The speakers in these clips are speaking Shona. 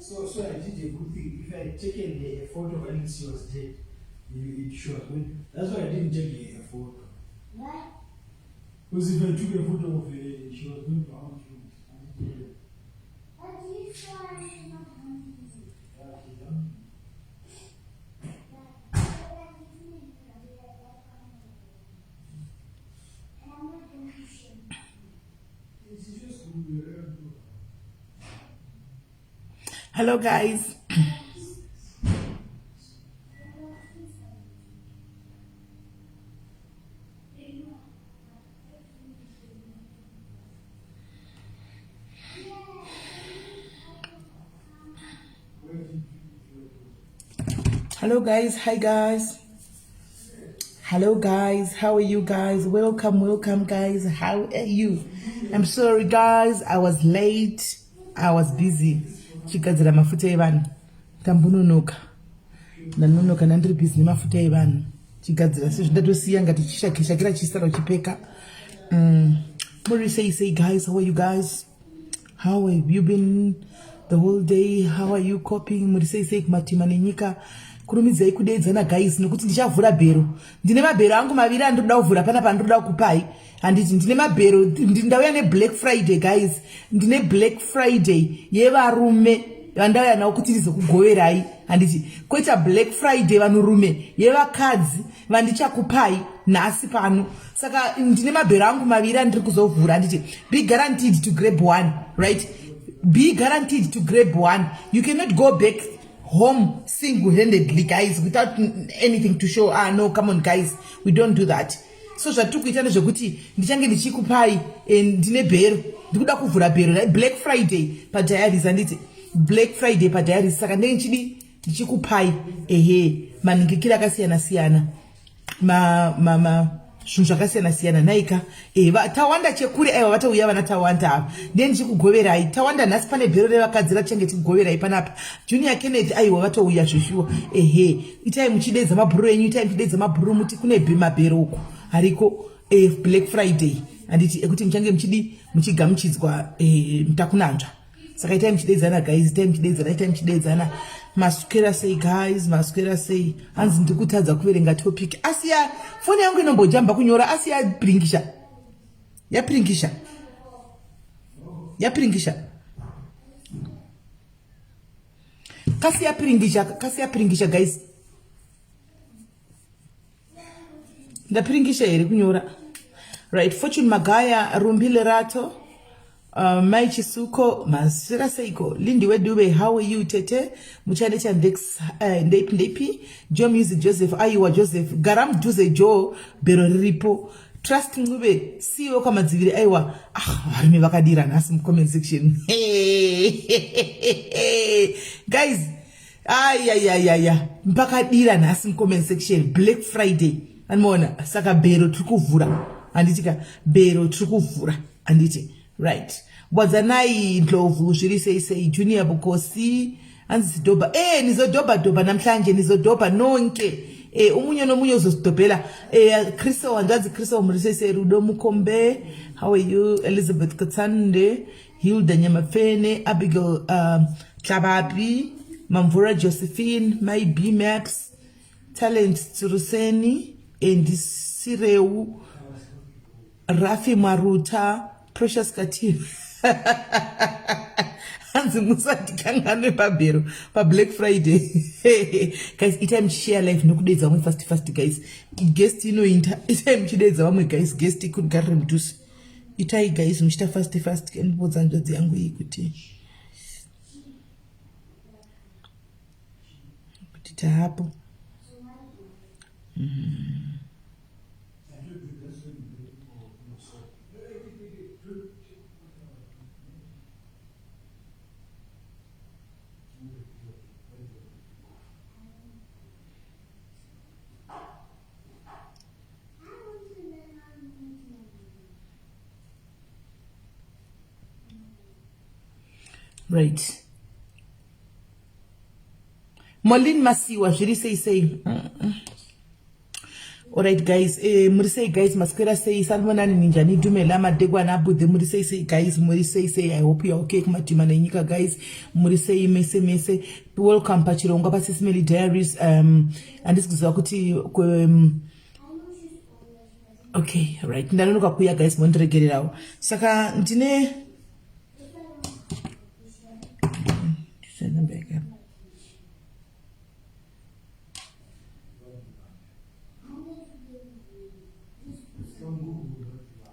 So I did a good thing. If I had taken a photo when she was dead, she was going. That's why I didn't take a photo. Why? Because if I took a photo of her, she was going to haunt you. But you sure she's not haunting you. Yeah, she's haunting you. And I'm not going to shame you. It's just good. Hello guys. Hello guys, hi guys. Hello guys, how are you guys? Welcome, welcome guys. How are you? I'm sorry guys, I was late. I was busy. Chigadzira mafuta evanhu. Tambunonoka. Ndanonoka ndandiri busy nemafuta evanhu. Chigadzira sezvo ndatosiya ngati chishakira chisara uchipeka. Muri sei sei guys, how are you guys? How have you been the whole day? How are you coping? Muri sei sei kumatima nenyika? Kurumidzai kudeedzana guys nekuti ndichavhura bhero. Ndine mabhero angu maviri andinoda kuvhura panapa andinoda kukupai. Handiti ndine mabhero, ndauya neblack Friday guys. Ndine Black Friday yevarume vandauya nawo kuti ndizokugoverai. Handiti koita Black Friday vanhurume yevakadzi vandichakupai nhasi pano. Saka ndine mabhero angu maviri andiri kuzovhura. Handiti be guaranteed to grab one, right? Be guaranteed to grab one. You cannot go back home single-handedly guys without anything to show. No, come on guys, we don't do that. So zvatiri kuita ndezvekuti ndichange ndichikupai, ndine bhero, ndikuda kuvhura bhero right? Black Friday padiaries, handiti Black Friday padiaries. Saka ndenge ndichidi ndichikupai ehe maningikiro akasiyana siyana, zvinhu zvakasiyana siyana naika. Tawanda chekuri, aiwa vatouya vana Tawanda ava, ndiye ndichikugoverai Tawanda nhasi. Pane bhero revakadzi ratichange tikugoverai panapa. Junior Kenneth, aiwa vatouya zveshuwa. Ehe, itai muchidedza mabhuru enyu, itai muchidedza mabhuru, muti kune mabhero uku hariko, Black Friday, handiti, ekuti muchange muchidi muchigamuchidzwa, mutakunanzva. Saka itai muchidedzana guys, itai muchidedzana, itai muchidedzana. Maswera sei guys, maswera sei? Hanzi ndiri kutadza kuverenga topic, asi ya foni yangu inombojamba kunyora, asi yapiringisha, yapiringisha, yapiringisha, kasi yapiringisha, kasi yapiringisha guys. Ndapiringisha here kunyora? Right, Fortune Magaya, Rumbi Lerato, Mai Chisuko, maswera seiko? Lindi Wedube, how are you tete? Muchane chandex, ndeipi ndeipi? Joe Music Joseph, aiwa Joseph, gara mudhuze Joe, bhero riripo. Trust Ncube, CEO kwamadziviri, aiwa. Varume vakadira nhasi mucomment section. Guys, ayayayaya, mpakadira nhasi mucomment section, Black Friday, anoona. Saka bhero tiri kuvhura, handitika? Bhero tiri kuvhura, handiti? Right, Wadzanai Ndlovu, zviri sei sei? Junior Bukosi, hanzi sidobha, nizodobha dobha namhlanje, nizodobha nonke, umunye nomunye uzosidobhela. Chriso, hanzvadzi Chriso, muri sei sei? Rudo Mukombe, how are you? Elizabeth Katsande, Hilda Nyamapfene, Abigail Tlabapi, Mamvura Josephine, My B Max, Talent Tsuruseni, Andy Sireu, Rafi Maruta, Precious Kativ. Hanzi musatikanganwe pabhero pablack Friday guys. Itai muchishare live nokudedza vamwe fast fast guys. Guest inoinda, itai muchidedza vamwe guys. Guest ikugarire mudhuze, itai guys muchiita fast fast. Ndipodza nzvadzi yangu iyi kuti taapo. I want to learn how to make money. Right, Molin Masiwa, zviri sei sei? Alright guys, eh, muri sei guys, maswera sei, sanibonani ninjani dumela madekwana abude, muri sei sei guys, muri sei sei, I hope you are okay kumatima nenyika guys, muri sei mese mese, welcome pachirongwa paSisimeli Diaries. Handisi kuziva kuti okay, right, ndanonoka kuuya guys, mondiregererawo. Saka ndine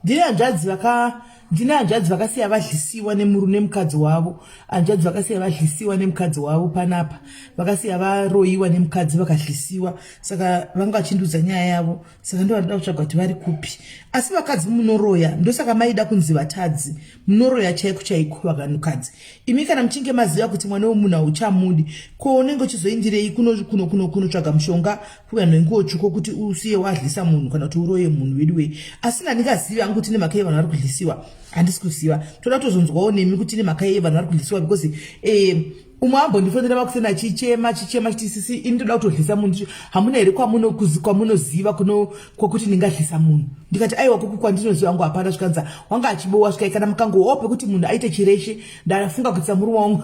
ndine hanzvadzi vaka ndine hanzvadzi vakasiya vadlisiwa nemuru nemukadzi wavo, hanzvadzi vakasiya vadlisiwa nemukadzi wavo panapa, vakasiya varoyiwa nemukadzi vakadlisiwa. Saka vanga vachindiudza nyaya yavo, saka ndo vanoda kutsvaga kuti vari kupi. Asi vakadzi munoroya, ndosaka maida kunzi vatadzi. Munoroya chaiko chaiko vakanukadzi imi. Kana muchinge maziva kuti mwana wemunhu hauchamudi, ko unenge uchizoindirei kunotsvaga mushonga kuvanhu venguo tsvuko kuti usiye wadlisa munhu kana kuti uroye munhu wedu wei? Asi ndandingazivi hangu kuti nemhaka yei vanhu vari kudlisiwa, handisi kuziva. Toda kutozonzwawo nemi kuti nemhaka yei vanhu vari kudlisiwa, because umwe ambondifonera makuseni achichema chichema chiti, sisi, ini ndoda kutodlisa munhu, hamuna here kwamunoziva kuno kwekuti ndingadlisa munhu? Ndikati, aiwa, kuku kwandinoziva wangu hapana. Zvikanza wanga achibowa svikai kana mukangohope kuti munhu aite chireshe. Ndafunga kuitisa murume wangu,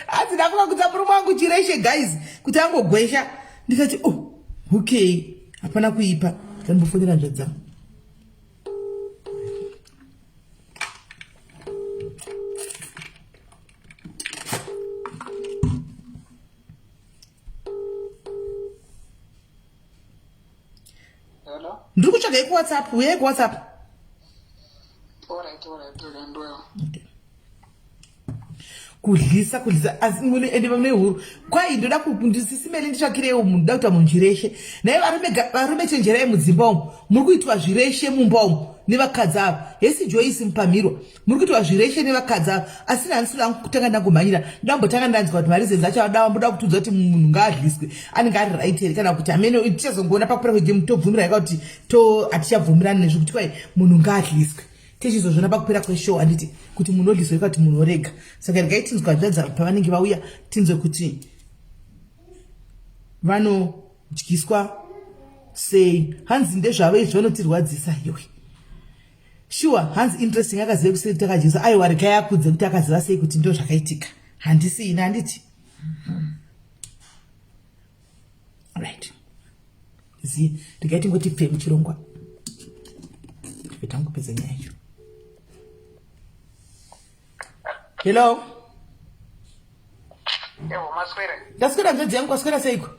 asi ndafunga kuitisa murume wangu chireshe guys, kuti angogwesha. Ndikati, oh, okay, hapana kuipa, ndambofonera hanzvadzi dzangu. Hello? Ndiri kutsvagai kuWhatsApp, uyai kuWhatsApp. Alright, ndoyo. Okay. Kudlisa, kudlisa, asi mune ende vamune huru kwai ndoda kundisisimele, nditsvakireiwo munhu, ndoda kuita munhu chireshe. Naye varume, varume chenjerai mudzimba umu, muri kuitwa zvireshe mumba umu nevakadzi ava. Hesi Joyce Mupamirwa, muri kuitwa zvireshe nevakadzi ava. Asi handisi kuda kutanga ndangomhanyira, ndambotanga ndanzwa kuti mareasons acho ada vamboda kutiudza kuti munhu ngaadliswe anenge ari right here, kana kuti hamene. Tichazongoona pakupera kwegame, tobvumira yaka kuti to hatichabvumirani nezvo kuti kwai munhu ngaadliswe. Tichizozviona pakupera kweshow, handiti, kuti munhu odliswe kuti munhu orega. Saka regai tinzwa hanzvadzi pavanenge vauya, tinzwe kuti vanodyiswa sei. Hanzi ndezvavo izvi, vanotirwadzisa iwe. Sure, hanzi interesting, akaziva kusei kuti akadyiswa? Aiwa, regai akudze kuti akaziva sei kuti ndo zvakaitika. Handisi ini, handiti? Right, zi regai tingoti pfe muchirongwa, tibve tangopedza nyaya yacho. Hello. Ewo, maswere. Ndaswera hanzvadzi yangu, waswera seiko?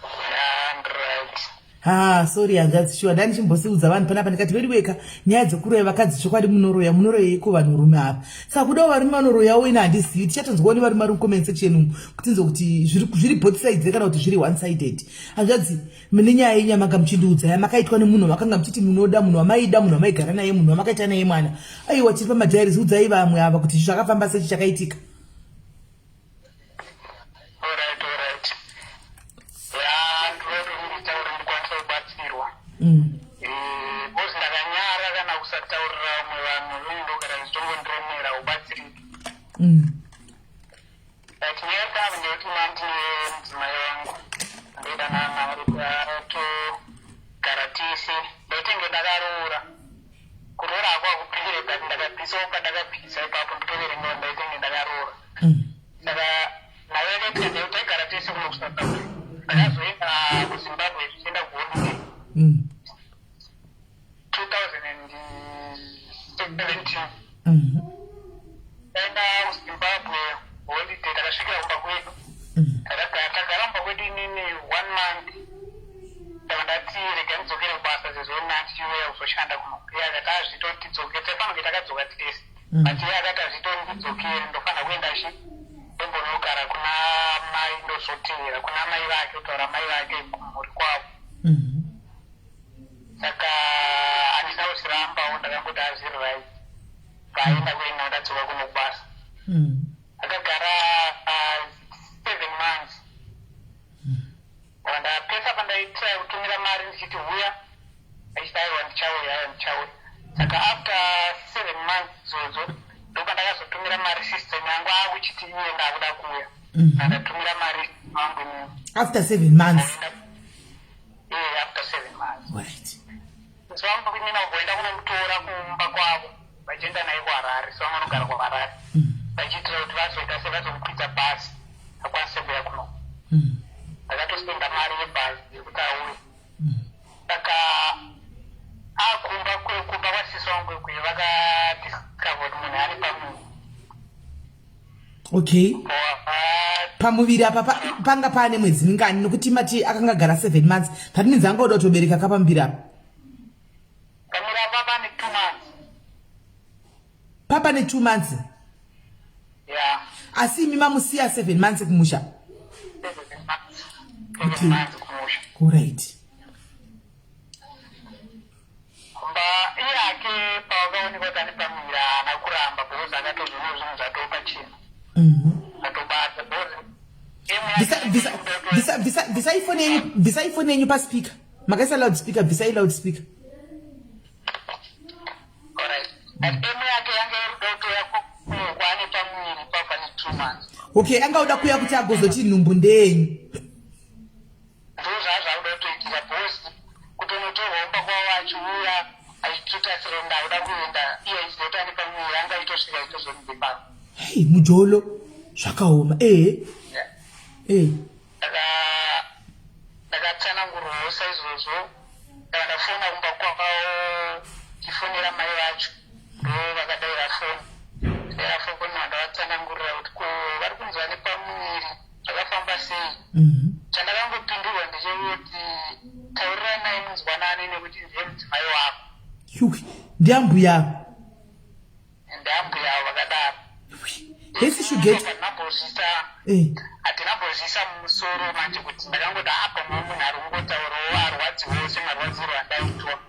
Yeah, right. Ha, sorry hanzvadzi, shuwa ndandichimbosiudza vanhu panapa, ndikati vedu nyaya dzekuroya vakadzi, chokwadi munoroya, munoroyeiko vanhurume ava? Saka kudawo varume vanoroyawo, ina handizivi. Tichatonzwawo nevarume vari mucomment section umu kutinzwa kuti zviri both sides kana kuti zviri one sided. Hanzvadzi, mune nyaya yenyu yamanga muchindiudza, yamakaitwa nemunhu wamakanga muchiti munoda, munhu wamaida, munhu wamaigara naye, munhu wamakaita naye mwana. Aiwa, tiri pamadiaries, udzai vamwe ava kuti zvakafamba sechi chakaitika. Alright. Yeah, ndinoda kuti nditaure ndikwanise kubatsirwa. Because ndakanyara kana kusataurira vamwe vanhu, inini ndogara ndichitongondiremera ubatsiriki. But nyaya yangu ndeyekuti ndine mudzimai wangu ndodanana naye, togara tese, ndaitenge ndakaroora. Kuroora hako hakupere, but ndakabvisawo pandakabvisa ipapo, nditoverengawo ndaitenge ndakaroora. Saka naye akaita ndekuti taigara tese kuno kuSouth Africa, ndakazoenda kuZimbabwe zvichienda kuholiday 2017. Taenda kuZimbabwe holiday, takasvikira kumba kwedu. Tagara kumba kwedu inini one month, ndabva ndati rega ndidzokere kubasa sezvo ndichiuya kuzoshanda kuno. Iye akati azvitoti tidzokere, taifanira kunge takadzoka tese, but iye akati azvitoti ndidzokere, ndofanira kuenda chi ndombonogara kuna mai, ndozotevera kuna mai vake, kutaura mai vake kumhuri kwavo. Saka handisina kuzirambawo, ndakangoti azviri right. Paaenda kuenda, ndadzoka kuno kubasa. Akagara 7 months. Saka ndapesa pandaitry kutumira mari ndichiti huya, achiti aiwa, ndichauya, aiwa, ndichauya. Saka after 7 months idzodzo ndopandakazotumira mari system yangu akuchiti iye ndakuda kuuya. Ndatumira mari wangu inini. After 7 months? vangu inini vamboenda kunomutora kumba kwavo vachienda naye kuHarare, so vanogara kuHarare, vachiitira kuti vazoita sevazomukwidza bhazi akwanise kuuya kuno. Ndakatosenda mari yebhazi yekuti auye. Saka akumba kumba kwasisi wangu ikweyo vakadiscover kuti munhu ari pamuviri. Okay, pamuviri apa panga paane mwedzi mingani? Nokuti mati akanga gara 7 months, that means anga oda kutobereka kapamuviri apa. Pamuviri apa pane 2 months. Papa ne2 months? Ya. Asi imi mamusiya 7 months kumusha? 7 months, 7 months kumusha. Alright. Kumba iye ake pavakaonekwa kuti ane pamuviri haana kuramba, because akatozviona zvinhu zvatopachena, atobata, because Bvisai foni yenyu, bvisai foni yenyu paspeaker. Makaisa loud speaker, bvisai loud speaker. Alright, but emu yake yanga iri kuda kutoya kwaane pamuviri papa ne2 months. Okay, anga uda kuuya kuti agozoti nhumbu ndeyenyu. Ndo zvazvakuda kutoitika, because kutonotorwa kumba kwavo achiuya achitotasira ndakuda kuenda, iye achiziva kuti ane pamuviri, anga aitosvika aitozonibepako. Hei, mujolo, zvakaoma, ehe e. Saka ndakatsanangurwawo saizvozvo. Saka ndafona kumba kwavo, ndifonera mai vacho, ndo vakadaira foni. Daira foni, vandavatsanangurira kuti ko vari kunzi vane pamuviri, zvakafamba sei? Chandakangopindurwa ndechekuti tauriranai munzwanane nekuti ndiye mudzimai wako. Yuwi, ndiambuya? Ndiambuya avo vakadaro. Hesi shugeti. Hatinambozvisa, hatinambozvisa mumusoro manje, kuti ndakangoda apa mumwe munhu ari kungotaurawo arwadziwo semarwadziro andaitwa.